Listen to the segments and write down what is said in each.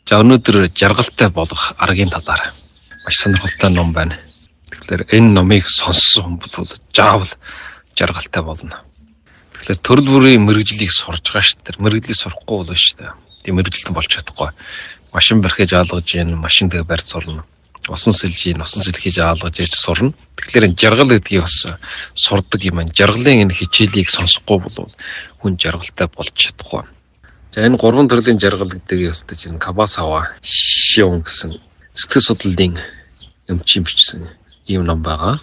За, өнөөдөр жаргалтай болох аргын талаар маш сонирхолтой ном байна. Тэгэхээр энэ номыг сонссон хүн бол заавал жаргалтай болно. Тэгэхээр төрөл бүрийн мэргэжлийг сурж байгаа шүү дээ. Мэргэжлийг сурахгүй бол шүү дээ. Тийм мэргэжилтэн болж чадахгүй. Машин барихыг алгаж гин, машин тэгээ барьж сурна. Усан сэлж гин, усан сэлхийж алгаж ирж сурна. Тэгэхээр энэ жаргал гэдгийг бас сурдаг юм байна. Жаргалын энэ хичээлийг сонсохгүй бол хүн жаргалтай болж чадахгүй. За, энэ гурван төрлийн жаргал гэдэг ёстой чинь Кабасава Шион гэсэн сэтгэл судлалын эмчийн бичсэн ийм ном байгаа.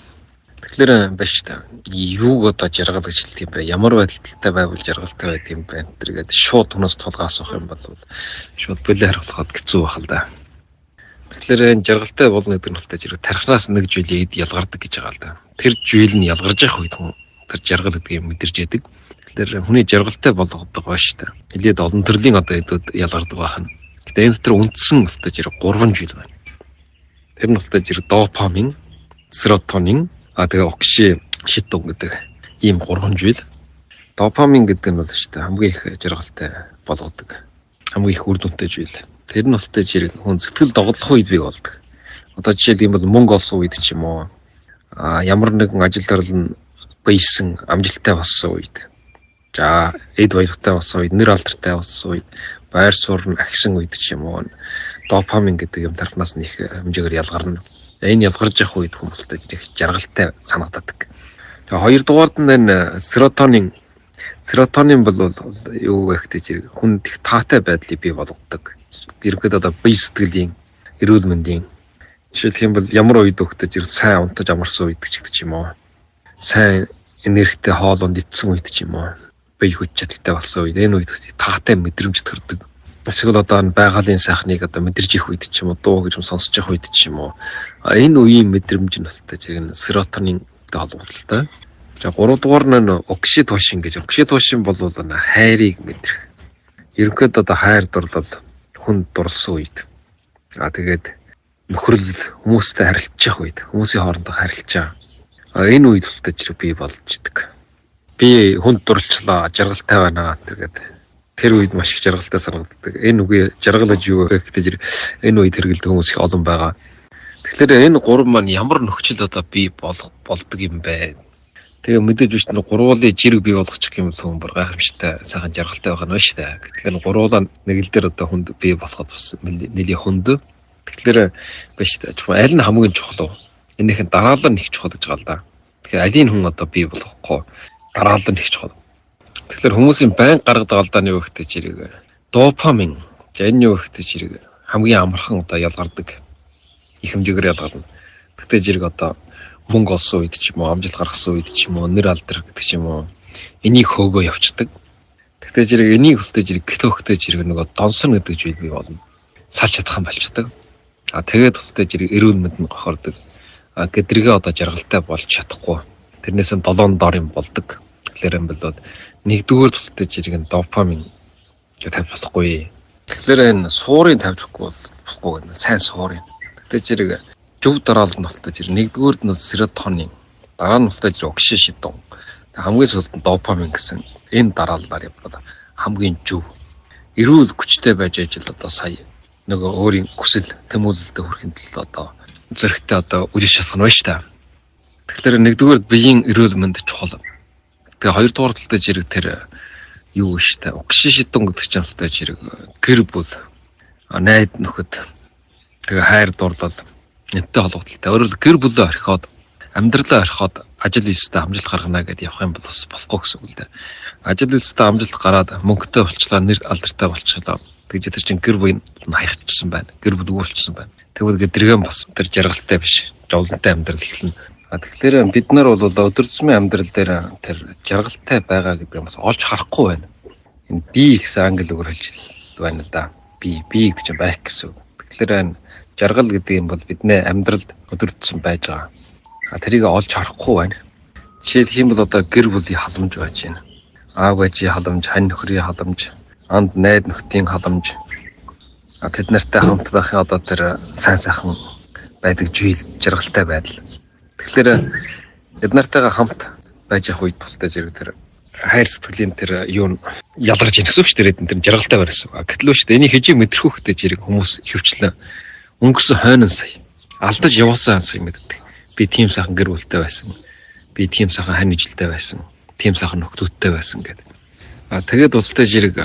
Тэгэхээр байж та юуг одоо жаргал гэж хэлдэг юм бэ? Ямар байдалтай байвал жаргалтай байдаг юм бэ? Тэргээд шууд түнээс тулгаа асуух юм бол шууд болио хариулахад хэцүү байх л да. Тэгэхээр энэ жаргалтай болно гэдэг нь болтой зэрэг тархинаас нэг зүйлийг эд ялгардаг гэж байгаа л да. Тэр зүйл нь ялгарж явах үед хүн тэр жаргал гэдгийг мэдэрч яадаг. Тэгэхээр хүний жаргалтай болгодог ба шүү дээ. Нилээд олон төрлийн одоо эдүүд ялгардаг байх нь. Гэтэ энэ дотор үндсэн болтой зэрэг гурван зүйл байна. Тэр нь болтой зэрэг допамин, серотонин, тэгээ окси шитун гэдэг ийм гурван зүйл. Допамин гэдэг нь бол шүү дээ хамгийн их жаргалтай болгодог. Хамгийн их үр дүнтэй зүйл. Тэр нь болтой зэрэг хүн сэтгэл догдлох үед бий болдог. Одоо жишээлбэл юм бол мөнгө олсон үед ч юм уу, ямар нэгэн ажил төрөл нь биесэн амжилттай болсон үед. За, эд баялагтай болсон үед, нэр алдартай болсон үед, байр суурь нь ахисан үед ч юм уу, допамин гэдэг юм тархинаас нь их хэмжээгээр ялгарна. Энэ ялгарч явах үед хүмүүстээ их жаргалтай санагддаг. Тэгээ хоёрдугаард нь энэ серотонин. Серотонин бол юу вэ гэхдээ хүнд их таатай байдлыг бий болгодог. Ерөнхийдөө одоо бие сэтгэлийн, эрүүл мэндийн жишээлх юм бол ямар үед өгтөж сайн унтаж амарсан үед ч гэдэг ч юм уу. Сайн энергитэй хоол унд идсэн үед ч юм уу. Бие хүч чадалтай болсон үед энэ үед таатай мэдрэмж төрдөг. Эсвэл одоо энэ байгалийн сайхныг одоо мэдэрч их үед ч юм уу, дуу гэж сонсож явах үед ч юм уу. Энэ үеийн мэдрэмж нь болтой зэрэг серотонинтэй холбогдолтой. За, гуравдугаар нь окситошин гэж. Окситошин бол хайрыг мэдрэх. Ерөнхийдөө одоо хайр дурлал хүн дурлсан үед. Тэгээд нөхрөл хүмүүстэй харилцах үед, хүмүүсийн хоорондоо харилцаа. Энэ үед болтой зэрэг бий болж идэг. Би хүнд дурлцлаа, жаргалтай байна тэгээд тэр үед маш их жаргалтай санагддаг. Энэ үгийг жаргал гэж юу вэ гэхдээ энэ үед хэрэгэлдэг хүмүүс их олон байгаа. Тэгэхээр энэ гурван маань ямар нөхцөл одоо бий болох болдог юм бэ? Тэгээ мэдээж биш нь гурвуулын жирэг бий болгочих юм бол хүн бүр гайхамшигтай сайхан жаргалтай байх нь шүү дээ. Тэгэхээр гурвуулаа нэг л дээр одоо хүнд бий болоход бас нэлийн хүнд. Тэгэхээр биш чухал аль нь хамгийн чухал вэ? Энийх нь дараалал нь их чухал гэж байгаа л да. Тэгэхээр алийн хүн одоо бий болгохгүй дараалал нь их чухал. Тэгэхээр хүмүүсийн байн гаргадаг алдаа нь юу гэхтэй зэрэг допамин. За, энэ юу гэхтэй зэрэг хамгийн амархан одоо ялгардаг. Их хэмжээгээр ялгарна. Тэгтээ зэрэг одоо мөнгө олсон үед ч юм уу, амжилт гаргасан үед ч юм уу, нэр алдар гэдэг ч юм уу, энийг хөөгөө явцдаг. Тэгтээ зэрэг энийг хүлтэй зэрэг гитөөхтэй зэрэг нөгөө донсон гэдэг зүйл бий болно. Салж чадах юм болчдөг. Тэгээд хүлтэй зэрэг эрүүл мэнд нь гохордог. Гэдргээ одоо жаргалтай болж чадахгүй. Тэрнээс нь долоон дор юм болдог. Тэгэхээр юм болоод нэгдүгээр тултай зэрэг нь допамин гэж тавьж болохгүй. Тэгэхээр энэ суурийг тавьж болохгүй бол болохгүй гэдэг. Сайн суурийг. Тэгтээ зэрэг зөв дараалал нь болтой зэрэг нэгдүгээрд нь серотонин, дараа нь болтой зэрэг оксишидон, хамгийн сүүлд нь допамин гэсэн энэ дараалалаар явбал хамгийн зөв. Эрүүл хүчтэй байж ажил одоо сая нөгөө өөрийн хүсэл тэмүүлэлтэд хүрэхин тулд одоо зөрөгтэй одоо үжиж чадах нь байна шүү дээ. Тэгэхээр нэгдүгээр биеийн эрүүл мэнд чухал. Тэгээ хоёрдугаар талтай зэрэг тэр юу вэ шүү дээ. Оксишидон гэдэг чинь талтай зэрэг гэр бүл, найд нөхөд, тэгээ хайр дурлал энэтэй холбогдолтой. Өөрөөр гэр бүлээ орхиод, амьдралаа орхиод ажил үйлстэй амжилт гаргана гэдээ явах юм бол бас болохгүй гэсэн үг л дээ. Ажил үйлстэй амжилт гараад мөнгөтэй болчлаа, нэр алдартай болчлаа. Тэгж тэр чинь гэр бүл нь хаягдчихсан байна. Гэр бүл үгүй болчихсон байна. Тэгвэл гэргэн бас тэр жаргалтай биш. Зовлонтой амьдрал эхэлнэ. Тэгэхээр бид нар бол өдөр тутмын амьдрал дээр тэр жаргалтай байгаа гэдэг бас олж харахгүй байна. Энэ би гэсэн англи үгээр хэлж байна л да. Би гэдэг чинь байх гэсэн үг. Тэгэхээр энэ жаргал гэдэг юм бол бидний амьдралд өдөр тутам байж байгаа. Тэрийг олж харахгүй байна. Жишээлх юм бол одоо гэр бүлийн халамж байж байна. Аав ээжийн халамж, хань нөхрийн халамж, анд найд нөхдийн халамж. Тэд нартай хамт байхын одоо тэр сайн сайхан байдаг зүйл жаргалтай байдал. Тэгэхээр эд нартайгаа хамт байж явах үед тултай зэрэг тэр Хайр сэтгэлийн тэр юу ялгарч ийн гэсэн үг шүү дээ. Тэр жаргалтай байна гэсэн үг. Гэтэл шүү дээ. Энийг хижиг мэдрэхүү гэдэг зэрэг хүмүүс хөвчлэн өнгөрсөн хойнон сая алдаж явуулсан сая мэддэг. Би тийм сайхан гэр бүлтэй байсан. Би тийм сайхан хань ижилтэй байсан. Тийм сайхан нөхдүүдтэй байсан гэдэг. А тэгээд ултай зэрэг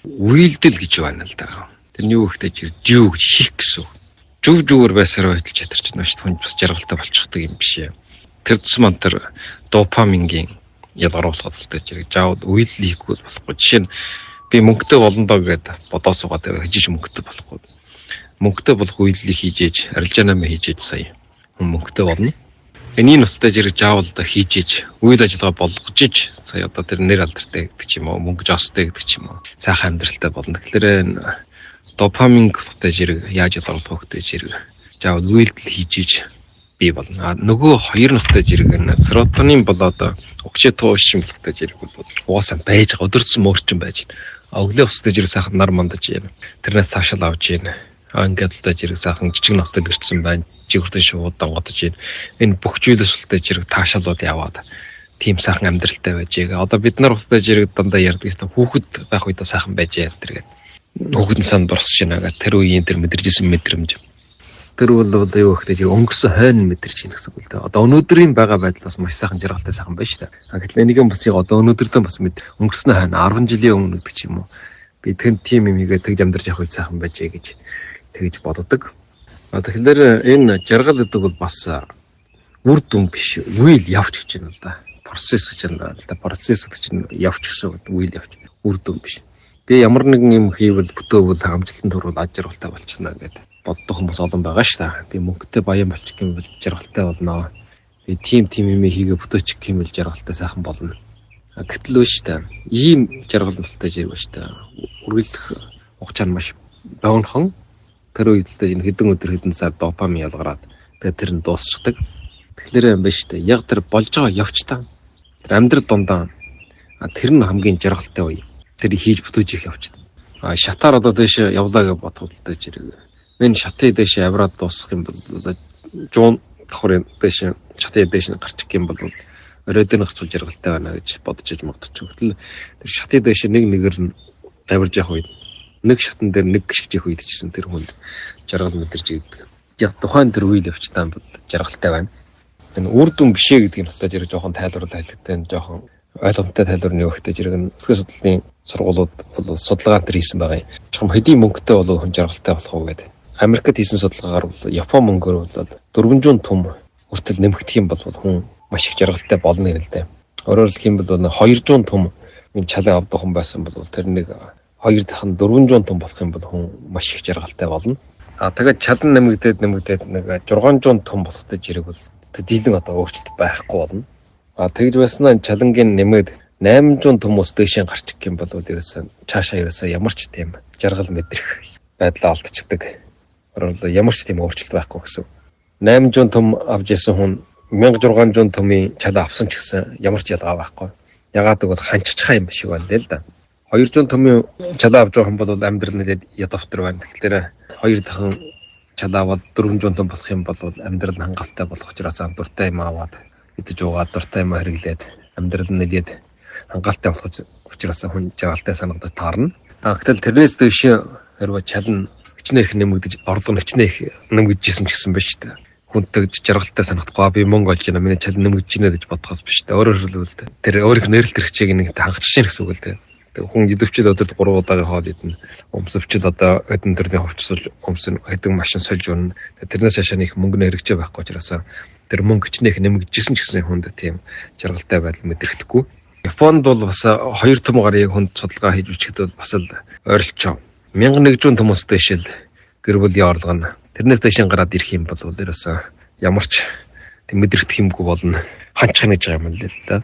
үйлдэл гэж байна л да. Тэр нь юу гэхтэй зэрэг дүү гэж хийх гэсэн. Зүв зүгээр байсаар байтал чадвар чинь шүү дээ. Хүн бас жаргалтай болчихдог юм биш ээ. Тэр тусмаа тэр допамингийн ялгаруулах болтой зэрэг жаавал үйлдэл хийхгүй болохгүй. Жишээ нь би мөнгөтэй болно доо гэдээ бодоо суугаад байвал хижиж мөнгөтэй болохгүй. Мөнгөтэй болох үйлдэлийг хийж ээж арилжаа намаа хийж ээж сая хүн мөнгөтэй болно. Энийг нуттай зэрэг жаавал одоо хийж ээж үйл ажиллагаа болгож иж сая одоо тэр нэр алдартай гэдэг ч юм уу, мөнгө жостой гэдэг ч юм уу, сайхан амьдралтай болно. Тэгэхээр энэ допамин нуттай зэрэг яаж ялгаруулах вэ гэдэг зэрэг жаавал үйлдэл хийж иж бий болно. А нөгөө хоёр нуттай зэрэг энэ серотонин болоод окситоцин болохтой зэрэг бол угаасаа байж байгаа, өдөрцөн мөрчин байж байна. А өглөө устай зэрэг сайхан нар мандаж байна. Тэрнээс таашаал авч байна. А ингээд л зэрэг сайхан жижиг навтал гэрчсэн байна. Жигүртэн шууд донгодож байна. Энэ бүх зүйлээс ултай зэрэг таашаалууд яваад тийм сайхан амьдралтай байж байгаа. Одоо бид нар устай зэрэг дандаа ярьдаг гэсэн хүүхэд байх үедээ сайхан байжээ энэ гэдэг. Хүүхэд нь санд дурсаж байна гэх тэр үеийн тэр мэдэржсэн мэдрэмж. Тэр бол юу гэхтэй зэрэг өнгөрсөн хойно мэдэрч байна гэсэн үг л дээ. Одоо өнөөдрийн байгаа байдлаас маш сайхан жаргалтай сайхан байна шүү дээ. Гэтэл энийг бас яг одоо өнөөдөртөө бас мэд өнгөрсөн хойно 10 жилийн өмнө гэдэг ч юм уу. Би тэр тийм юм хийгээд тэгж амьдарч явах үед сайхан байжээ гэж тэгж боддог. Тэгэхээр энэ жаргал гэдэг бол бас үр дүн биш, үйл явц гэж байна л да. Процесс гэж байна л да. Процесс гэдэг чинь явц гэсэн үг, үйл явц, үр дүн биш. Би ямар нэгэн юм хийвэл бүтээвэл амжилтанд хүрвэл аж аргалтай болчихно гэдэг боддог хүмүүс олон байгаа шүү дээ. Би мөнгөтэй баян болчих юм бол жаргалтай болно. Би тийм юм хийгээ бүтээчих юм бол жаргалтай сайхан болно. Гэтэл үү шүү дээ. Ийм жаргал болтой зэрэг ба шүү дээ. Үргэлжлэх хугацаа нь маш богинохон. Тэр үед л энэ хэдэн өдөр хэдэн сар допамин ялгараад тэгээд тэр нь дуусчихдаг. Тэгэхээр юм байна шүү дээ. Яг тэр болж байгаа явцдаа тэр амьдрал дундаа тэр нь хамгийн жаргалтай үе. Тэр хийж бүтээж их явцдаа. Шатаар одоо дээш явлаа гэж бодоход л дэж хэрэг. Энэ шатын дээш авраад дуусах юм бол 100 давхрын дээш шатын дээш нь гарчих юм бол орой дээр нь гарцвал жаргалтай байна гэж бодож иж магадчих. Гэтэл тэр шатын дээш нэг нэгээр нь авирж явах үед нэг шатан дээр нэг гიშгэж явах үед ч гэсэн тэр хүнд жаргал мэдэрч ирдэг. Яг тухайн тэр үйл явцдаа бол жаргалтай байна. Энэ үр дүн биш ээ гэдгийг бас зэрэг жоохон тайлбарлах хэрэгтэй, жоохон ойлгомжтой тайлбар нь юу гэхтэй зэрэг нь сэтгэл судлалын сургуулиуд бол судалгаа энэ хийсэн байгаа юм. Чам хэдийн мөнгөтэй бол хүн жаргалтай болох уу гэдэг. Америкт хийсэн судалгаагаар бол Япон мөнгөөр бол 400 түм хүртэл нэмэгдэх юм бол хүн маш их жаргалтай болно гэнэ л дээ. Өөрөөр хэлэх юм бол 200 түм чалан авдаг хүн байсан бол тэр нэг хоёр дахин 400 түм болох юм бол хүн маш их жаргалтай болно. А тэгээд чалан нэмэгдээд нэг 600 түм болохтой зэрэг бол дийлэн одоо өөрчлөлт байхгүй болно. А тэгж байснаа чалангийн нэмээд 800 түмээс дээшээ гарчих юм бол ерөөсөө цаашаа ерөөсөө ямар ч тийм жаргал мэдрэх байдлаа алдчихдаг. Өөрөөр ямар ч тийм өөрчлөлт байхгүй гэсэн. 800 түм авч исэн хүн 1600 түмийн чалаа авсан ч гэсэн ямар ч ялгаа байхгүй. Ягаад гэвэл ханччихаа юм шиг байна л да. 200 түмийн чалаа авч байгаа хүн бол амьдрал нэлээд ядавтар байна. Тэгэхээр хоёр дахин чалаа аваад 400 түм болох юм бол амьдрал нь хангалттай болох учраас дуртай юм аваад идэж уугаад дуртай юм хэрэглээд амьдрал нь нэлээд хангалттай болох учраас хүн жаргалтай санагдаж таарна. Гэтэл тэрнээс дээш хэрвээ чал нь хичнээн их нэмэгдэж, орлого нь хичнээн их нэмэгдэжсэн ч гэсэн биш үү. Хүнтэй жаргалтай санагдахгүй би мөнгө олж байна, миний чал нэмэгдэж байна гэж бодохоос биш үү. Өөрөөр хэлбэл тэр өөрийнх нь нэрэл тэрхчээг нэг хангачиж байна гэсэн үг л дээ. Тэг хүн идэвчил өдөрт 3 удаагийн хоол идэнэ. Өмсөвчл одоо хэдэн төрлийн хувцас өмсөн, хэдэн машин сольж унна. Тэрнээс хашаа нэг мөнгө хэрэгчээ байхгүй учраас тэр мөнгө хичнээн их нэмэгдэжсэн ч гэсэн хүнд тийм жаргалтай байдал мэдрэхдэггүй. Японд бол бас 2 том гарын хүнд судалгаа хийж бичихэд бол бас л ойролцоо 1100 төмөөс дээшэл гэр бүлийн орлого нь тэрнээс дээшин гараад ирэх юм бол ерөөсөө ямар ч тийм мэдрэгдэх юмгүй болно. Ханчих гэж байгаа юм л л да.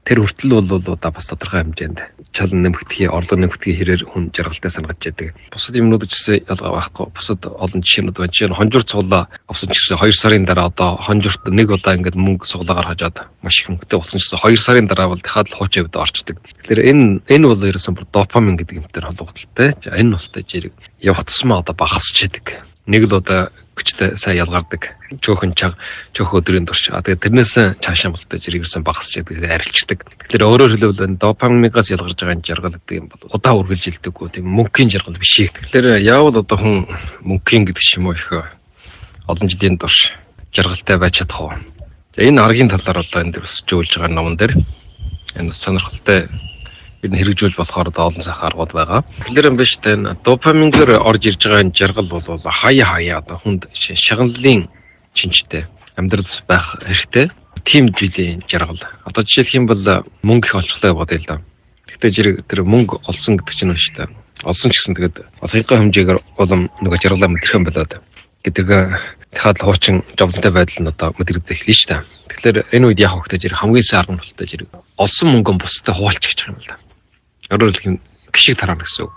Тэр хүртэл бол одоо бас тодорхой хэмжээнд чалан нэмэгдэхий, орлого нэмэгдэхий хэрээр хүн жаргалтай санагдаж байдаг. Бусад юмнууд ч гэсэн ялгаа байхгүй. Бусад олон жишээнүүд байна. Жишээ нь хонжуур цуглаа авсан ч гэсэн 2 сарын дараа одоо хонжуурт нэг удаа ингээд мөнгө цуглаагаар хажаад маш их мөнгөтэй болсон ч гэсэн 2 сарын дараа бол дахиад л хуучин хувьд орчдөг. Тэгэхээр энэ бол ерөөсөн бүр допамин гэдэг юмтай холбогдолтой. Энэ болтой зэрэг явах тусмаа одоо багасч яадаг. Нэг л удаа хүчтэй сайн ялгардаг. Чөөхөн чаг чөөх өдрийн турш. А тэгээд тэрнээс цаашаа болтой зэрэг ерсэн багасч гэдэг арилчдаг. Тэгэхээр өөрөөр хэлбэл допамингаас ялгарч байгаа энэ жаргал гэдэг юм бол удаа үргэлжилдэггүй, тийм мөнхийн жаргал биш. Тэгэхээр яавал одоо хүн мөнхийн гэдэг ч юм уу их олон жилийн турш жаргалтай байж чадах уу? За энэ аргын талаар одоо энэ дэр бас жөөлж байгаа номон дээр энэ сонирхолтой бид хэрэгжүүл болохоор одоо олон сайхан аргууд байгаа. Тэгэхээр юм биш тэ энэ допамингээр орж ирж байгаа энэ жаргал бол хаяа хаяа одоо хүнд шагналын чинчтэй амьдрал байх хэрэгтэй. Тийм зүйлийн жаргал. Одоо жишээлх юм бол мөнгө их олчлоо бодъё л да. Гэхдээ зэрэг тэр мөнгө олсон гэдэг чинь шүү дээ. Олсон ч гэсэн тэгээд олонхоо хэмжээгээр улам нөгөө жаргалаа мэдрэх юм болоод гэдэг дахиад хуучин зовлонтой байдал нь одоо мэдрэгдэх эхэлнэ шүү дээ. Тэгэхээр энэ үед яах вэ гэхээр хамгийн сайн арга нь болтой зэрэг олсон мөнгөө бусдад хуваалцах гэж байгаа юм л да. Өөрөөр хэлбэл гişиг тараана гэсэн үг.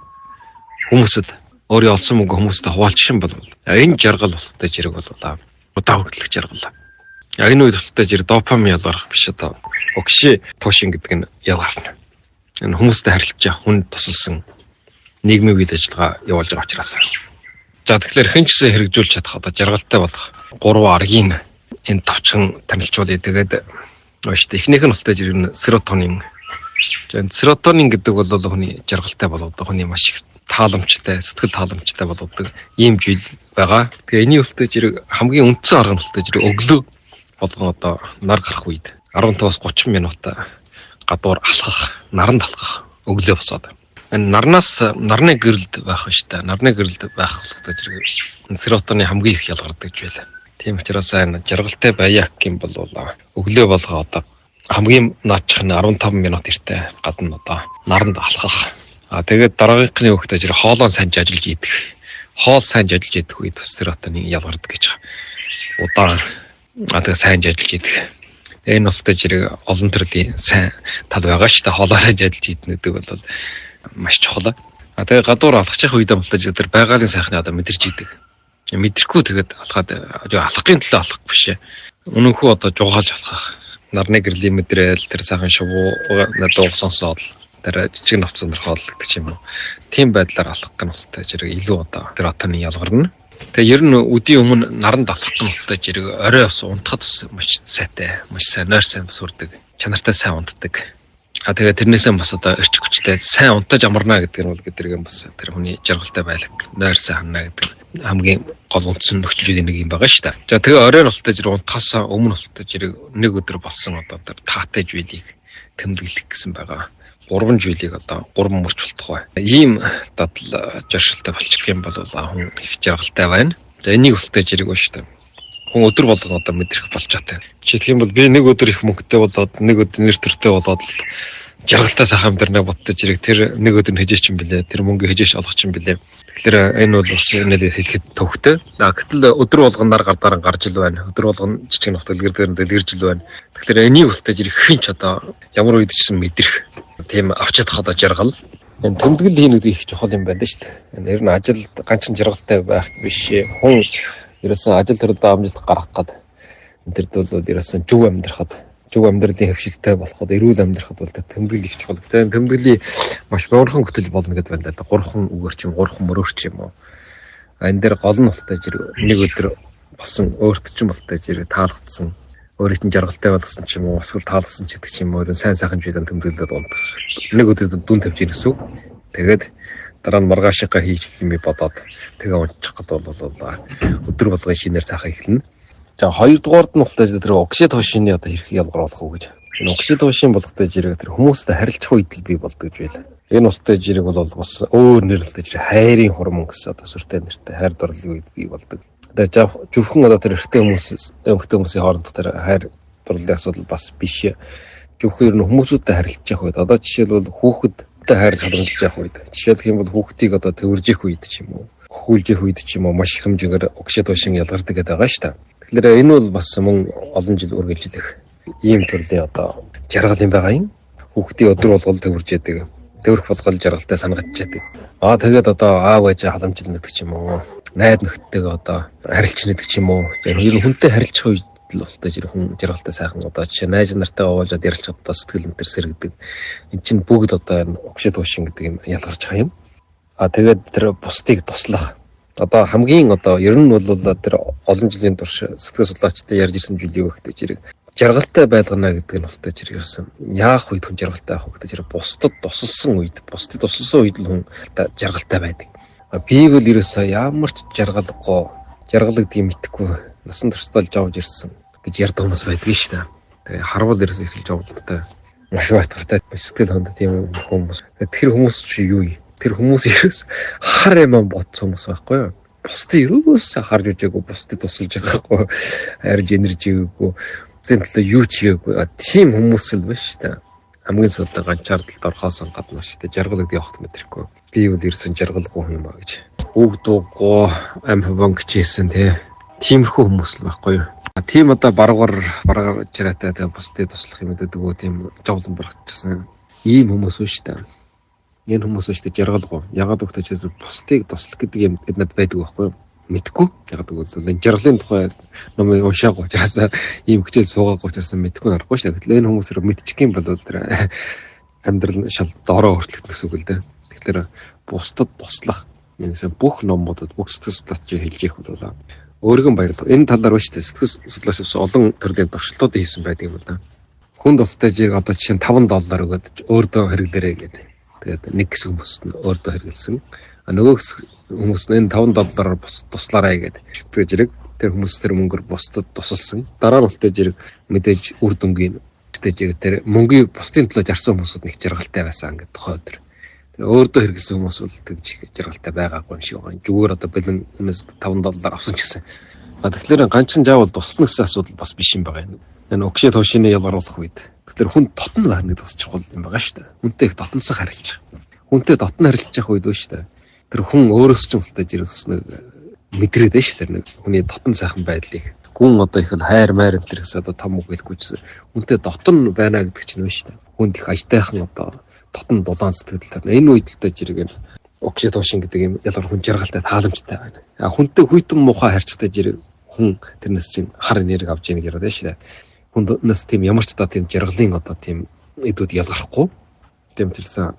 Хүмүүсэд өөрийн олсон мөнгө хүмүүстэй хуваалцах юм бол энэ жаргал болохтой зэрэг бол удаа хүртэлх жаргал. Яг энэ үед болохтой зэрэг допамин ялгарх биш одоо окситошин гэдэг нь ялгарна. Энэ хүмүүстэй харилцаж хүн тусалсан нийгмийн үйл ажиллагаа явуулж байгаа учраас. За тэгэхээр хэн ч гэсэн хэрэгжүүлж чадах одоо жаргалтай болох гурван аргын энэ товчхон танилцуулъя. Тэгээд шүү дээ. Эхнийх нь болтой зэрэг серотонин. За энэ серотонин гэдэг бол хүний жаргалтай болгодог, хүний маш их тааламжтай, сэтгэл тааламжтай болгодог ийм зүйл байгаа. Тэгээ энэний болтой зэрэг хамгийн үндсэн арга нь болтой зэрэг өглөө болгон одоо нар гарах үед 15-аас 30 минут гадуур алхах, наранд алхах өглөө босоод. Энэ нарнаас нарны гэрэлд байх нь шүү дээ. Нарны гэрэлд байх болохтой зэрэг серотонин хамгийн их ялгардаг зүйл. Тийм учраас энэ жаргалтай байя гэх юм бол өглөө болгоо одоо хамгийн наачих нь 15 минут эртээ гадна одоо наранд алхах. А тэгээд дараагийнхны өгтөө зэрэг хоолоо сайн ажиллаж идэх. Хоол сайн ажиллаж идэх үед бас серотонин ялгардаг гэж байгаа. Удаан а тэгээд сайн ажиллаж идэх. Энэ болтой зэрэг олон төрлийн сайн тал байгаа шүү дээ. Хоолоо сайн ажиллаж идэх гэдэг бол маш чухал. А тэгээд гадуур алхах үедээ болтой зэрэг тэр байгалийн сайхны одоо мэдэрч идэг. Мэдрэхгүй тэгээд алхаад алхахын төлөө алхах биш. Үнэнхүү одоо жугаалж алхах. Нарны гэрлийн мэдрээл тэр сайхан шувуу дууг сонсоод тэр жижиг навц сонирхол гэдэг ч юм уу. Тийм байдлаар алхах нь болтой зэрэг илүү одоо серотонин ялгарна. Тэгээ ер нь үдийн өмнө наранд алхах нь болтой зэрэг орой бас унтахад бас маш сайтай, маш сайн нойр сайн бас үрдэг. Чанартай сайн унтдаг. А тэгээ тэрнээсээ бас одоо эрч хүчтэй сайн унтаж амарна гэдэг нь бол гэдэг юм бас тэр хүний жаргалтай байлаг, нойр сайн ханна гэдэг хамгийн гол үндсэн нөхцөлүүдийн нэг юм байгаа шүү дээ. За тэгээ оройн болтой зэрэг унтахаас өмнө болтой зэрэг нэг өдөр болсон одоо тэр таатай зүйлийг тэмдэглэх гэсэн байгаа. Гурван зүйлийг одоо гурван мөрч болтугай. Ийм дадал жоршилтай болчих юм бол хүн их жаргалтай байна. За энийг болтой зэрэг ба шүү дээ. Хүн өдөр болгон одоо мэдрэх болчоотой. Жишээлх юм бол би нэг өдөр их мөнгөтэй болоод нэг өдөр нэр төртэй болоод л жаргалтай сайхан амьдрнаа боддог зэрэг тэр нэг өдөр нь хижээч юм бэлээ. Тэр мөнгө хижээч олох юм бэлээ. Тэгэхээр энэ бол бас нэлээд хэлэхэд төвхтэй. А гэтэл өдөр болгон нар гардаараа гарч ил байна. Өдөр болгон жижиг нот дэлгэр дээр дэлгэрж ил байна. Тэгэхээр энийг болтой зэрэг хэн ч одоо ямар үед ч гэсэн мэдрэх тийм авч чадах одоо жаргал. Энэ тэмдэглэл хийнэ гэдэг их чухал юм байна шүү дээ. Энэ ер нь ажилд ганцхан жаргалтай байх биш. Хүн ерөөсөн ажил төрөлдөө амжилт гаргах гээд энэ төрд бол ерөөсөн зөв амьдрахад, зөв амьдралын хэвшилтэй болоход, эрүүл амьдрахад бол тэмдэглэл их чухал. Тэгээ тэмдэглэлийн маш богинохон хөтөл болно гэдэг байна л да. Гурван үгээр ч юм, гурван мөрөөр ч юм уу. Энэ дээр гол нь болтой зэрэг нэг өдөр болсон өөрт чинь болтой зэрэг таалагдсан, өөрийн чинь жаргалтай болгосон ч юм уу, эсвэл таалагдсан ч гэдэг ч юм уу, сайн сайхан зүйлэн тэмдэглээд унтах. Нэг өдөр дүн тавьж ийн гэсэн үг. Тэгээд дараа нь маргаашийнхаа хийж юм бодоод тэгээ унтчих гээд бол өдөр болгон шинээр сайхан эхэлнэ. За хоёрдугаард нь болтой тэр окситошины одоо хэрэг ялгаруулах уу гэж. Энэ окситошин болготой зэрэг тэр хүмүүстэй харилцах үед л бий болдог гэж байл. Энэ болтой зэрэг бол бас өөр нэр болтой зэрэг хайрын хормон гэсэн одоо сүртэй нэртэй хайр дурлалын үед бий болдог. Тэгээ зөвхөн одоо тэр эрэгтэй хүмүүс, эмэгтэй хүмүүсийн хоорондох тэр хайр дурлалын асуудал бас биш. Зөвхөн ер нь хүмүүсүүдтэй харилцах үед одоо жишээлбэл хүүхэдтэй хайр халамжилж явах үед, жишээлх юм бол хүүхдийг одоо төвөржих үед ч юм уу, хөхүүлжих үед ч юм уу маш их хэмжээгээр окситошин ялгардаг гэдэг байгаа шүү дээ. Тэгэхээр энэ бол бас мөн олон жил үргэлжлэх ийм төрлийн одоо жаргал юм байгаа юм. Хүүхдийн өдөр болгол төвөрж яадаг. Төвөрх болгол жаргалтай сангаж яадаг. Аа тэгээд одоо аав ээжээ халамжилна гэдэг ч юм уу. Найд нөхдөдтэйгээ одоо харилцна гэдэг ч юм уу. Ер нь хүнтэй харилцах үед л болтой зэрэг хүн жаргалтай сайхан одоо жишээ найз нартайгаа уулзаад ярилцахад одоо сэтгэл энэ төр сэргэдэг. Энд чинь бүгд одоо энэ окситошин гэдэг юм ялгарч байгаа юм. А тэгээд тэр бусдыг туслах. Одоо хамгийн одоо ер нь бол тэр олон жилийн турш сэтгэл судлаачтай ярьж ирсэн зүйл юу вэ гэдэг зэрэг жаргалтай байлгана гэдэг нь болтой зэрэг ерсэн. Яах үед хүн жаргалтай байх вэ гэдэг зэрэг бусдад тусалсан үед, бусдад тусалсан үед л хүн жаргалтай байдаг. Би бол ерөөсөө ямар ч жаргалгүй, жаргал гэдгийг мэдэхгүй насан туршдаа жовж ирсэн гэж ярьдаг хүмүүс байдаг шүү дээ. Тэгээ харвал ерөөсөө эхэлж жовлонтой. Маш байтгартай сэтгэл ханд тийм хүмүүс. Тэр хүмүүс чи юу юм? Тэр хүмүүс ерөөс хар юм бодсон хүмүүс байхгүй юу? Бусдыг ерөөсөө харж үжээгүй, бусдад тусалж байгаагүй, харж энержи өгөөгүй, бусдын төлөө юу ч хийгээгүй. Тийм хүмүүс л биш үү? Хамгийн сүүлд ганцаардалд орхоос гадна шүү дээ. Жаргал гэдэг явахт мэдрэхгүй. Би бол ерөөсөн жаргалгүй юм а гэж. Үг дуугүй, ам хөвөнгөч хийсэн тий. Тиймэрхүү хүмүүс л байхгүй юу? Тийм одоо баруугаар баргаар чараатай тий бусдыг туслах юм гэдэг үү, тийм жовлон барахчихсан ийм хүмүүс биш үү? Энэ хүмүүс шүү дээ жаргалгүй. Ягаад гэвэл бусдыг туслах гэдэг юм эднэд байдаг байхгүй юу? Мэдгүй. Ягаад гэвэл энэ жаргалын тухай номыг уншаагүй учраас ийм хичээл суугаагүй учраас мэдгүй нарахгүй шүү дээ. Тэгэхээр энэ хүмүүс рүү мэдчих юм бол тэр амьдрал шал доороо өөрчлөгдөх гэсэн үг л дээ. Тэгэхээр бусдад туслах энэсээ бүх номуудад бүх сэтгэл судлаачид хэлж явах бол өөргөн баярлах. Энэ талаар ба шүү дээ сэтгэл судлаач бас олон төрлийн туршилтууд хийсэн байдаг юм л да. Хүн тустай жирэг одоо жишээ нь $5 өгөөд өөртөө хэрэглээрэй гэдэг. Тэгээд нэг хэсэг хүмүүс нь өөртөө хэрэглэсэн. А нөгөө хэсэг хүмүүс нь энэ $5-аар бус туслаарай гэдэг. Тэгээд зэрэг тэр хүмүүс тэр мөнгөөр бусдад тусалсан. Дараа нь үлдээ зэрэг мэдээж үр дүнгийн үлдээ зэрэг тэр мөнгийг бусдын төлөө жарсан хүмүүсүүд нэг жаргалтай байсан гэдэг тухай өдөр. Тэр өөртөө хэрэглэсэн хүмүүс бол тэгж жаргалтай байгаагүй юм шиг байгаа. Зүгээр одоо бэлэн хүмүүс $5 авсан ч гэсэн. А тэгэхээр ганцхан жаавал туслана гэсэн асуудал бас биш юм байгаа юм. Энэ өгшөө туушины ялгаруулах үед. Тэгэхээр хүн дотн байна гэдэг бас чухал юм байгаа шүү дээ. Хүнтэй их дотносох харилцах. Хүнтэй дотн харилцах үед шүү дээ. Тэр хүн өөрөөс ч юмтай зэрэг бас нэг мэдрээд байна шүү дээ. Нэг хүний дотн сайхан байдлыг. Гүн одоо их л хайр майр энэ төр гэсэн одоо том үг хэлэхгүй ч хүнтэй дотн байна гэдэг чинь шүү дээ. Хүнд их ажтайхан одоо дотн дулаан сэтгэл тэр. Энэ үед л зэрэг энэ өгшөө туушин гэдэг юм ялгар хүн жаргалтай тааламжтай байна. Хүнтэй хүйтэн муухай харьцтай зэрэг хүн тэрнээс чинь хар энерги авч яах гэж яриад байна шүү дээ. Хүндээс тийм ямар ч одоо тийм жаргалын одоо тийм эдүүд ялгархгүй. Тийм тэрсэн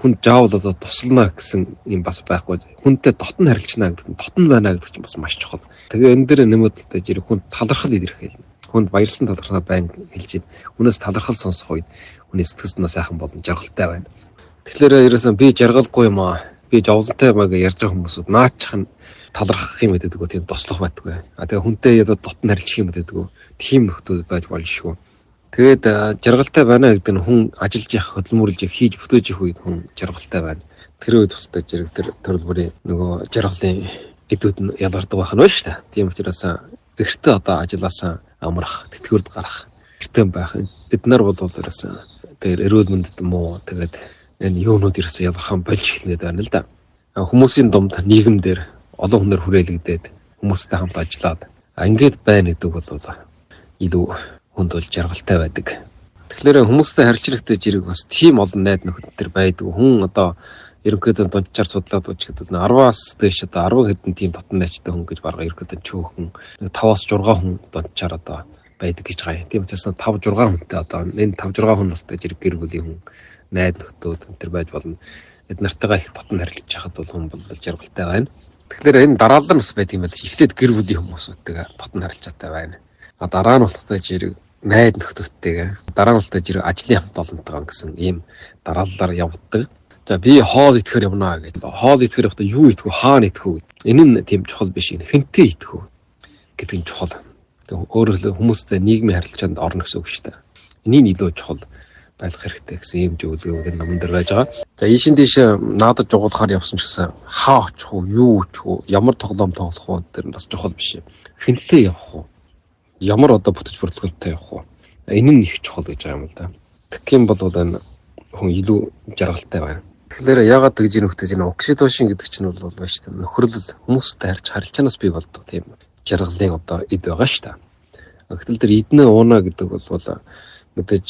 хүн жаавал одоо туслана гэсэн юм бас байхгүй. Хүнтэй дотн харилцана гэдэг нь дотн байна гэдэг чинь бас маш чухал. Тэгээ энэ дээр нэмэлттэй зэрэг хүн талархал илэрхийлнэ. Хүнд баярлсан талархаа байн хэлж байна. Хүнээс талархал сонсох үед хүний сэтгэл санаа сайхан болно, жаргалтай байна. Тэгэхээр ерөөсөн би жаргалгүй юм аа. Би жовлонтой юм аа гэж ярьж байгаа хүмүүсүүд наачих нь талархах юм гэдэг үү, тийм туслах байдгүй. А тэгээ хүнтэй ядаа дотн харилцах юм гэдэг үү, тийм нөхдүүд байж болно шүү. Тэгээд жаргалтай байна гэдэг нь хүн ажиллаж явах, хөдөлмөрлж хийж бүтээж явах үед хүн жаргалтай байна. Тэр үед тустай зэрэг тэр төрөл бүрийн нөгөө жаргалын эдүүд нь ялгардаг байх нь байна шүү дээ. Тийм учраас эртээ одоо ажилласаа амрах, тэтгэврд гарах, эртээ байх. Бид нар бол ерөөсөн тэр эрүүл мэндэд муу тэгээд энэ юунууд ерөөсөн ялгархан болж эхэлнэ байна л да. Хүмүүсийн дунд нийгэмдэр олон хүнээр хүрээлэгдээд хүмүүстэй хамт ажиллаад ингээд байна гэдэг бол илүү хүнд бол жаргалтай байдаг. Тэгэхээр хүмүүстэй харилцах зэрэг бас тийм олон найд нөхөд төр байдаг. Хүн одоо ерөнхийдөө дунджаар судлаад үзэхэд бол 10-аас дээш одоо 10 хэдэн тийм дотн найчтай хүн гэж барга ерөнхийдөө чөөхөн 5-аас 6 хүн дунджаар одоо байдаг гэж байгаа юм. Тийм учраас 5 6 хүнтэй одоо энэ 5 6 хүн болтой зэрэг гэр бүлийн хүн найд нөхдүүд энэ төр байж болно. Эд нартайгаа их дотн харилцаж хахад бол хүн бол жаргалтай байна. Тэгэхээр энэ дараалал нь бас байдаг юм байна. Эхлээд гэр бүлийн хүмүүсүүдтэйгээ дотн харилцаатай байна. А дараа нь болохтой зэрэг найд нөхдүүдтэйгээ, дараа нь болохтой зэрэг ажлын хамт олонтойгоо гэсэн ийм дарааллаар явдаг. За би хоол идэхээр явна гэдэг. Хоол идэхээр явахдаа юу идэх вэ? Хаана идэх вэ? Энэ нь тийм чухал биш. Хэнтэй идэх вэ гэдэг нь чухал. Тэг өөрөөр хэлбэл хүмүүстэй нийгмийн харилцаанд орно гэсэн үг шүү дээ. Энийг илүү чухал байх хэрэгтэй гэсэн ийм зөвлөгөө энэ номон дээр байж байгаа. За ийшин тийш наадаж жугуулахаар явсан ч гэсэн хаа очих уу, юу очих уу, ямар тоглоом тоглох уу тэр нь бас чухал биш. Хэнтэй явах уу? Ямар одоо бүтэж бүрэлдэхүүнтэй явах уу? Энэ нь их чухал гэж байгаа юм л да. Тэгэх юм бол энэ хүн илүү жаргалтай байна. Тэгэхээр яагаад тэгж ийм хөлтэй энэ окситошин гэдэг чинь бол байна шүү дээ. Нөхөрлөл хүмүүстэй харьж харилцаанаас бий болдог тийм жаргалын одоо эд байгаа шүү дээ. Гэтэл тэр эднэ ууна гэдэг бол мэдээж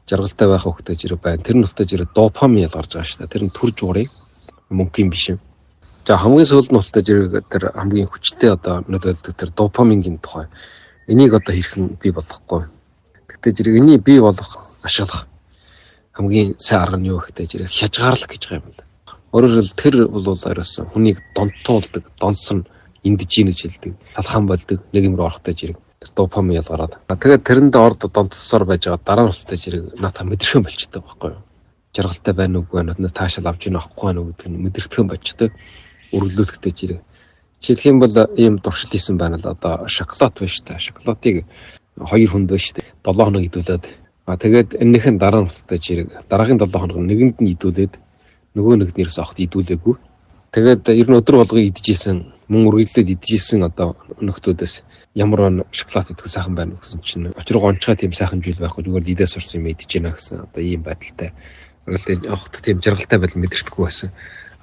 жаргалтай байх хөхтэй зэрэг байна. Тэр нь өстэй зэрэг допамин ялгарч байгаа шүү дээ. Тэр нь төр жуурын мөнгөний биш юм. За хамгийн сүүлд нь өстэй зэрэг тэр хамгийн хүчтэй одоо нөлөөлдөг тэр допамингийн тухай. Энийг одоо хэрхэн бий болгохгүй. Тэгтээ зэрэг энийг бий болгох, ашиглах хамгийн сайн арга нь юу гэхтэй зэрэг хяжгаарлах гэж байгаа юм л. Өөрөөр хэлбэл тэр бол ерөөсөн хүнийг донтуулдаг, донсон эндэж ийн гэж хэлдэг. Салхаан болдог, нэг юм руу орохтой зэрэг. Тэр допамин ялгараад. Тэгээд тэрэнд орд донтолсоор байж байгаа дараа нь болтой зэрэг наадах мэдрэхэн болчтой байхгүй юу? Жаргалтай байна уугүй байна, таашаал авч ийн авахгүй байна уу гэдэг нь мэдрэхтэн болчтой. Үргэлжлүүлэхтэй зэрэг. Жишээлх юм бол ийм туршил хийсэн байна л одоо шоколад байна шүү дээ. Шоколадыг хоёр хүнд байна шүү дээ. 7 хоног идүүлээд тэгээд энэнийх нь дараа нь болтой зэрэг дараагийн 7 хоног нэгэнд нь идүүлээд нөгөө нэгд нь ерөөсөө огт идүүлээгүй. Тэгээд ер нь өдөр болгон идчихсэн, мөн үргэлжлээд идчихсэн одоо нөхдүүдээс ямар байна шоколад идэх сайхан байна гэсэн чинь очир гончгой тийм сайхан зүйл байхгүй, зүгээр л идээ сурсан юм идэж гинэ гэсэн одоо ийм байдалтай. Үргэлжлээд огт тийм жаргалтай байдал мэдэрдэггүй байсан.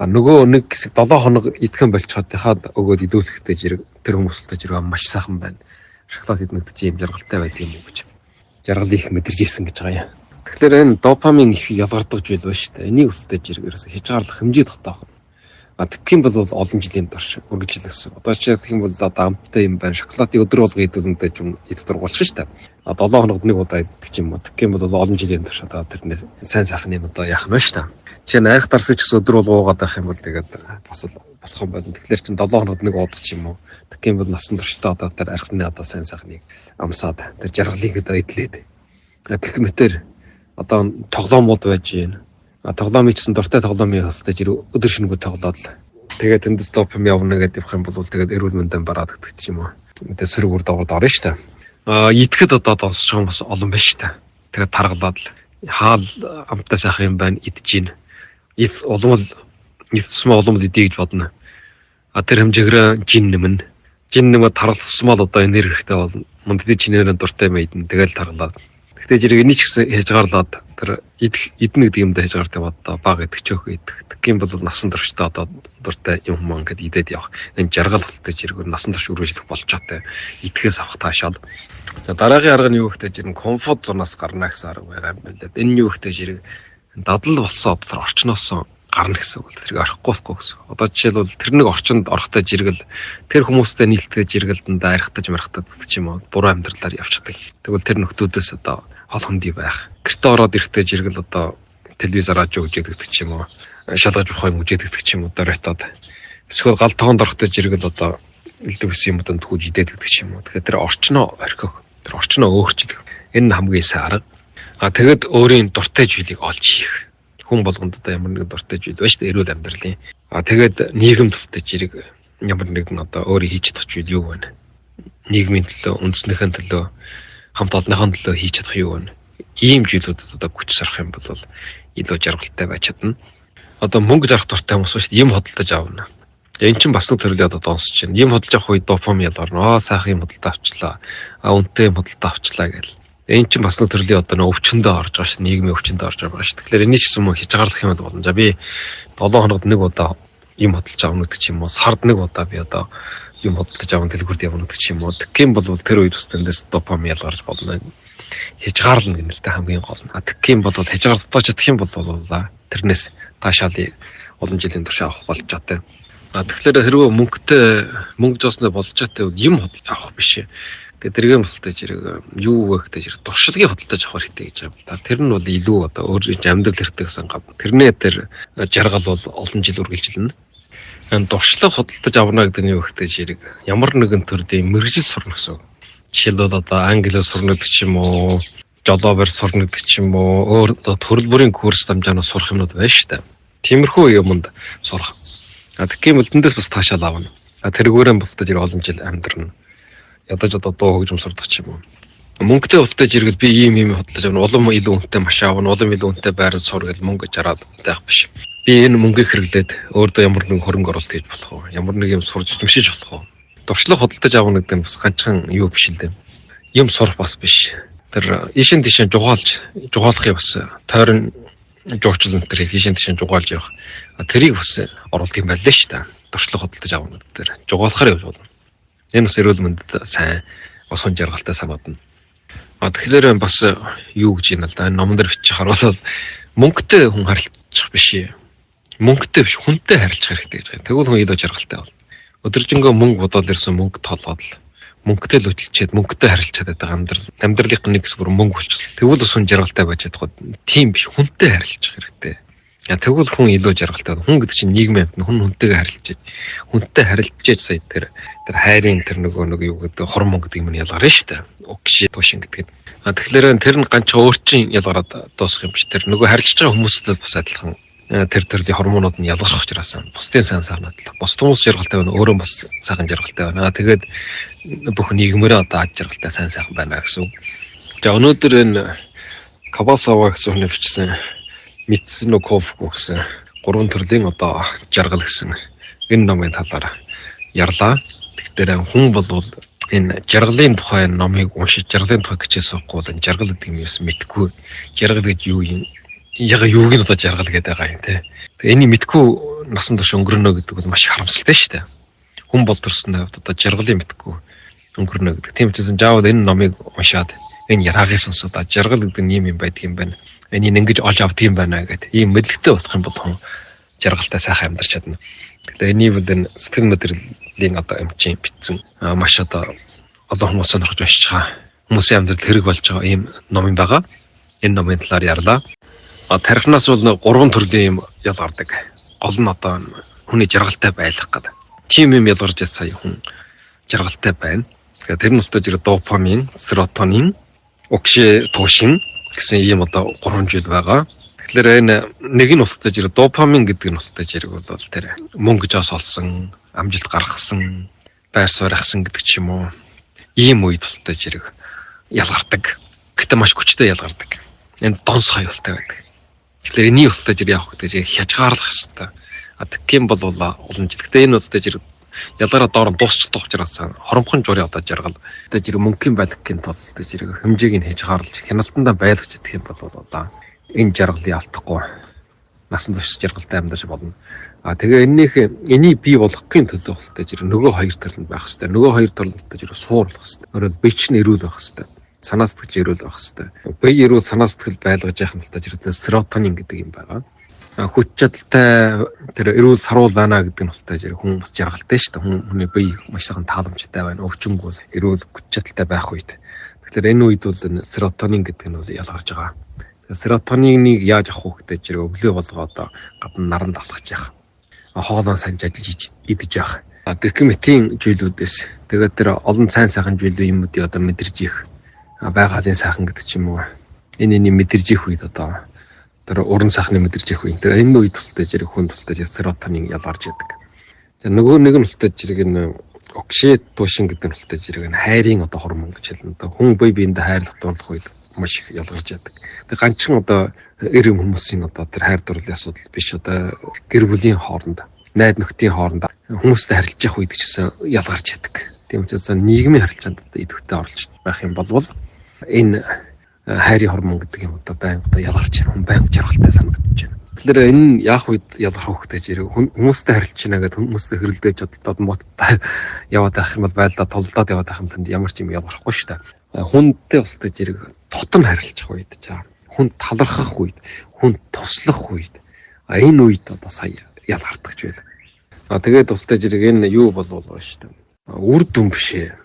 А нөгөө нэг хэсэг 7 хоног идэхэн болчиход хаад өгөөд идүүлэхдээ зэрэг тэр хүмүүстэй зэрэг маш сайхан байна. Шоколад идэх гэдэг чинь ийм жаргалтай байдаг юм уу гэж. Жаргал их мэдэрч ирсэн гэж байгаа юм. Тэгэхээр энэ допамин их ялгардаг зүйл байна шүү дээ. Энийг өсөлтөж зэрэг ерөөсө хязгаарлах хэмжээ тогтоох. А тэгэх юм бол олон жилийн турш үргэлжлэх гэсэн. Одоо жишээлх юм бол одоо амттай юм байна. Шоколадыг өдөр болго идүүлэндээ ч юм идэх дургуулчих шүү дээ. А 7 хоногт нэг удаа идэх ч юм уу. Тэгэх юм бол олон жилийн турш одоо тэрнээс сайн сайхны одоо яах нь шүү дээ. Жишээ нь арх дарсаж гэсэн өдөр болго уугаад байх юм бол тэгээд бас болох юм байна. Тэгэхээр чин 7 хоногт нэг уудах ч юм уу. Тэгэх юм бол насан туршдаа одоо тэр архины одоо сайн сайхныг амсаад тэр жаргалыг одоо идлээд. Гэх мэтэр одоо тоглоомууд байж гин. Тоглоом хийсэн дуртай тоглоомын хувьд жир өдөр шөнөгүй тоглоод л тэгээд тэндээс допамин явна гэдээ явах юм бол тэгээд эрүүл мэндэн бараад гэдэг ч юм уу. Мэдээ сөрөг үр дагаварт орно шүү дээ. Идэхэд одоо донсож байгаа бас олон байна шүү дээ. Тэгээд таргалаад л хаал амттай сайхан юм байна идэж гин. Ид улам л идсмээ улам л идэ гэж бодно. А тэр хэмжээгээр жин нэмнэ. Жин нэмээд таргалсмал одоо энер хэрэгтэй болно. Манд тэд чинээрээ дуртай юм идэн тэгэл таргалаад. Гэхдээ зэрэг энийг ч гэсэн хязгаарлаад тэр идэх идэнэ гэдэг юмдаа хязгаартай одоо баг идэх чөөх идэх. Тэгэх юм бол насан туршдаа одоо дуртай юм маань гэд идээд явах. Энэ жаргал болтой зэрэг насан турш үргэлжлэх болчоотой идэхээс авах таашаал. За дараагийн арга нь юу гэхтэй зэрэг комфорт зонаас гарна гэсэн арга байгаа юм байна лээ. Энэ нь юу гэхтэй зэрэг дадал болсон тэр орчноос гарна гэсэн үг. Тэрийг орохгүй болохгүй гэсэн. Одоо жишээлбэл тэр нэг орчинд орохтой жиргэл тэр хүмүүстэй нийлдэг жиргэл дандаа архитаж мархтаад гэдэг ч юм уу буруу амьдралаар явчихдаг. Тэгвэл тэр нөхдүүдээс одоо хол хөндий байх. Гэртээ ороод ирэхдээ жиргэл одоо телевиз радио үзээд гэдэг ч юм уу шалгаж авах юм үзээд гэдэг ч юм уу дөрөтод. Эсвэл гал тогоонд орохтой жиргэл одоо элдв гэсэн юмудад төхөж идээд гэдэг ч юм уу. Тэгэхээр тэр орчноо орхих, тэр орчноо өөрчлөх. Энэ нь хамгийн сайн арга. А тэгэд өөрийн дуртай зүйлийг олж хийх. Хүн болгонд одоо ямар нэгэн дуртай зүйл байна шүү дээ, эрүүл амьдралын. А тэгээд нийгэм төлөвтэй зэрэг ямар нэгэн одоо өөрөө хийж чадах зүйл юу вэ? Нийгмийн төлөө, үндэснийхэн төлөө, хамт олонныхон төлөө хийж чадах юу вэ? Ийм зүйлүүдэд одоо хүч сарах юм бол илүү жаргалтай байж чадна. Одоо мөнгө зарах дуртай хүмүүс шүү дээ, юм хөдөлж авна. Энэ чинь бас нэг төрлийн одоо донсож байна. Юм хөдөлж авах үед допамин ялгарна. Аа сайхан юм хөдөлтөө авчлаа. А үнэтэй юм хөдөлтөө авчлаа гэл. Энэ чинь бас нэг төрлийн одоо нэг өвчнөдөө орж байгаа шүү. Нийгмийн өвчнөдөө орж байгаа шүү. Тэгэхээр энийг ч гэсэн мөн хязгаарлах юм бол болно. За би 7 хоногт нэг удаа юм хөдөлж авна гэдэг ч юм уу. Сард нэг удаа би одоо юм хөдөлж авна дэлгүүрт явна гэдэг ч юм уу. Тэгэх юм бол тэр үед бас тэндээс допамин ялгарч болно. Хязгаарлана гэнэ л дээ хамгийн гол нь. Тэгэх юм бол хязгаар дотоож чадах юм бол тэрнээс таашаалыг олон жилийн турш авах болж чадтай. Тэгэхээр хэрвээ мөнгөтэй мөнгө зоосноо болж чадтай юм хөдөлж авах биш. Гэхдээ тэргээ болтой зэрэг юу вэ гэдэг зэрэг туршлагын хөдөлж авах хэрэгтэй гэж байгаа юм л да. Тэр нь бол илүү одоо өөр амьдрал хэрэгтэй гэсэн гав. Тэрнээ тэр жаргал бол олон жил үргэлжилнэ. Энэ туршлага хөдөлж авна гэдэг нь юу гэдэг зэрэг ямар нэгэн төрлийн мэргэжил сурна гэсэн. Жишээлбэл одоо англи хэл сурна гэдэг ч юм уу, жолообор сурна гэдэг ч юм уу, өөр төрөл бүрийн курс дамжаанаас сурах юмнууд байна шүү дээ. Тиймэрхүү юмд сурах. Тэгэх юм бол тэндээс бас таашаал авна. Тэргүүрэн болтой зэрэг олон жил амьдрна. Ядаж одоо дуу хөгжим сурдаг ч юм уу. Мөнгөтэй болтой зэрэг би ийм ийм хөдөлж авна. Улам илүү үнэтэй машин авна, улам илүү үнэтэй байранд сур гэж мөнгө жараад байх биш. Би энэ мөнгийг хэрэглээд өөртөө ямар нэгэн хөрөнгө оруулалт хийж болох уу? Ямар нэг юм сурж жимшиж болох уу? Туршлага хөдөлж авна гэдэг нь бас ганцхан юу биш л дээ. Юм сурах бас биш. Тэр ийшин тийшин жугаалж, жугаалахыг бас тойрон жуурчлал энэ төр хийшин тийшин жугаалж явах. Тэрийг бас оруулах юм байлээ шүү дээ. Туршлага хөдөлж авна гэдэг дээр жугаалахаар явж болно. Энэ бас эрүүл мэндэд сайн бас хүн жаргалтай санагдана. Тэгэхээр бас юу гэж юм л да. Номон дээр бичих харуулбал мөнгөтэй хүн харилцах биш. Мөнгөтэй биш хүнтэй харилцах хэрэгтэй гэж байгаа. Тэгвэл хүн илүү жаргалтай болно. Өдөржингөө мөнгө бодоод ирсэн мөнгө толгоод л мөнгөтэй л хөдөлчээд мөнгөтэй харилцаад байдаг амьдрал. Амьдралынх нь нэг хэсэг бүр мөнгө болчихсон. Тэгвэл бас хүн жаргалтай байж чадахгүй. Тийм биш, хүнтэй харилцах хэрэгтэй. Тэгвэл хүн илүү жаргалтай. Хүн гэдэг чинь нийгмийн амьтан, хүн хүнтэйгээ харилцаж, хүнтэй харилцаж сая тэр хайрын тэр нөгөө нэг юу гэдэг хормон гэдэг юм нь ялгарна шүү дээ. Окситошин гэдэг нь. Тэгэхээр тэр нь ганц өөр чинь ялгараад дуусах юм биш. Тэр нөгөө харилцаж байгаа хүмүүстэй бас адилхан тэр төрлийн хормонууд нь ялгарх учраас бусдын сайн сайхнаад л бус хүмүүс жаргалтай байна, өөрөө бас сайхан жаргалтай байна. Тэгээд бүх нийгмээрээ одоо ад жаргалтай сайн сайхан байна гэсэн үг. За өнөөдөр энэ Кабасава гэсэн хүний бичсэн Мицноков гэсэн гурван төрлийн одоо жаргал гэсэн энэ номын талаар ярлаа. Тэгэхээр хүн болвол энэ жаргалын тухай номыг уншиж, жаргалын тухай хичээл суухгүй бол энэ жаргал гэдэг юм юус мэдгүй. Жаргал гэж юу юм? Яг юуг нь одоо жаргал гэдэг байгаа юм те. Тэгээ энийг мэдгүй насан турш өнгөрнө гэдэг бол маш харамсалтай шүү дээ. Хүн бол төрсөн хувьд одоо жаргалыг мэдгүй өнгөрнө гэдэг. Тийм учраас жаавал энэ номыг уншаад энэ яраагийг сонсоод жаргал гэдэг нь юм байдаг юм байна. Энийг ингэж олж авдаг юм байна гэдэг ийм мэдлэгтэй болох юм бол хүн жаргалтай сайхан амьдарч чадна. Тэгэхээр энийг бол энэ сэтгэл мэдрэлийн одоо эмчийн бичсэн маш одоо олон хүмүүс сонирхож уншиж байгаа, хүмүүсийн амьдрал хэрэг болж байгаа ийм ном юм байгаа. Энэ номын талаар ярлаа. Тархинаас бол гурван төрлийн юм ялгардаг. Гол нь одоо хүний жаргалтай байх гэдэг. Тийм юм ялгарч сая хүн жаргалтай байна. Тэгэхээр тэр нь өстөж зэрэг допамин, серотонин, окситошин гэсэн ийм одоо гурван зүйл байгаа. Тэгэхээр энэ нэг нь өстөж зэрэг допамин гэдэг нь өстөж зэрэг бол тэр мөнгө жос олсон, амжилт гаргасан, байр суурь авсан гэдэг ч юм уу. Ийм үед өстөж зэрэг ялгардаг. Гэтэ маш хүчтэй ялгардаг. Энэ донс хаюултай байдаг. Тэгэхээр энийг өстөж зэрэг явах гэдэг чинь хязгаарлах ёстой. А тэгэх юм бол олон жил. Гэтэ энэ өстөж зэрэг ялгаараа доор нь дуусчихдаг учраас хоромхон журын одоо жаргал. Тэгээ зэрэг мөнгөний байлгахын тулд зэрэг хэмжээг нь хязгаарлаж хяналтандаа байлгах гэх юм бол одоо энэ жаргалыг алдахгүй насан турш жаргалтай амьдарч болно. А тэгээ энэнийх энийг бий болгохын төлөө болтой зэрэг нөгөө хоёр төрөлд байх хэвээр. Нөгөө хоёр төрөлд зэрэг суур болох хэвээр. Өөрөөр бие чинь эрүүл байх хэвээр. Санаа сэтгэл эрүүл байх хэвээр. Бие эрүүл санаа сэтгэл байлгаж яхах нь зэрэг серотонин гэдэг юм байгаа. Хүч чадалтай тэр эрүүл саруул байна гэдэг нь болтой зэрэг хүн бас жаргалтай шүү дээ. Хүн хүний бие маш сайхан тааламжтай байна. Өвчнгүй эрүүл хүч чадалтай байх үед. Тэгэхээр энэ үед бол серотонин гэдэг нь бол ялгарч байгаа. Серотониныг яаж авах вэ гэдэг зэрэг өглөө болгоо одоо гадна наранд алхаж явах. Хоолоо сайн ажиллаж идэж явах. Гэх мэтийн зүйлүүдээс тэгээд тэр олон сайн сайхан зүйлүүд юмудыг одоо мэдэрж их байгалийн сайхан гэдэг ч юм уу. Энэ энийг мэдэрж их үед одоо тэр уран сайхны мэдэрч явах үе. Тэр энэ үед тултай зэрэг хүн тултай серотонин ялгарч яадаг. Тэр нөгөө нэг нь тултай зэрэг энэ окситошин гэдэг нь тултай зэрэг энэ хайрын одоо хормон гэж хэлнэ. Одоо хүн бие биендээ хайрлах дурлах үед маш их ялгарч яадаг. Тэр ганцхан одоо эрэм хүмүүсийн одоо тэр хайр дурлалын асуудал биш, одоо гэр бүлийн хооронд, найд нөхдийн хооронд хүмүүстэй харилцах явах үед ч гэсэн ялгарч яадаг. Тийм учраас нийгмийн харилцаанд одоо идэвхтэй оролцож байх юм бол энэ хайрын хормон гэдэг юм одоо байнга одоо ялгарч байна. Хүн байнга жаргалтай санагдаж байна. Тэгэхээр энэ нь яах үед ялгарх вэ гэж хүмүүстэй харилцаж байна гэдэг хүмүүстэй хэрэлдэж бодолтоод моттой яваад байх юм бол байлдаа тулдаад яваад байх юм танд ямар ч юм ялгархгүй шүү дээ. Хүнтэй болтой зэрэг дотн харилцах үед, хүн талархах үед, хүн туслах үед энэ үед одоо сая ялгардаг ч байл. А тэгээд болтой зэрэг энэ юу болвол шүү дээ. Үр дүн биш ээ.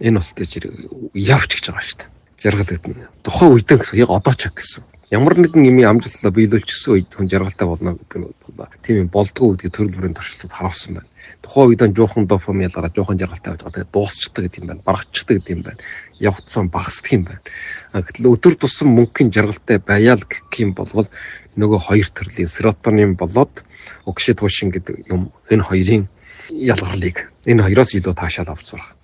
Энэ болтой зэрэг явч гэж байгаа шүү дээ. Жаргал гэдэг нь тухайн үедээ гэсэн яг одоо ч гэсэн ямар нэгэн юмын амжилтлаа биелүүлчихсэн үед хүн жаргалтай болно гэдэг нь бол тийм юм болдгоо гэдгийг төрөл бүрийн туршлагууд харуулсан байна. Тухайн үед нь жуухан допамин ялгараа жуухан жаргалтай байж байгаа. Тэгээд дуусчдаг гэдэг юм байна. Баргачдаг гэдэг юм байна. Явцсан багасдаг юм байна. Гэтэл өдөр тусам мөнгөний жаргалтай байяал гэх юм болвол нөгөө хоёр төрлийн серотонин болоод окситошин гэдэг юм энэ хоёрын ялгарлыг энэ хоёроос илүү таашаал авч сурах.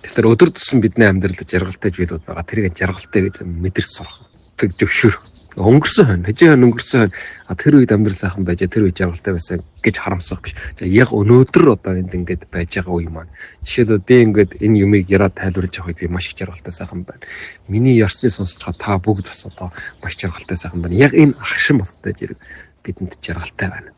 Тэгэхээр өдөр тусам бидний амьдралд жаргалтай зүйлүүд байгаа. Тэрийг жаргалтай гэж мэдэрч сурах. Тэг зөвшөөр. Өнгөрсөн хойно, хэжээ хойно өнгөрсөн хойно тэр үед амьдрал сайхан байж, тэр үед жаргалтай байсан гэж харамсах биш. Яг өнөөдөр одоо энд ингээд байж байгаа үе маань. Жишээлбэл би ингээд энэ юмыг яриад тайлбарлаж явах үед би маш их жаргалтай сайхан байна. Миний ярьсныг сонсож байгаа та бүгд бас одоо маш жаргалтай сайхан байна. Яг энэ агшин болтой зэрэг бидэнд жаргалтай байна.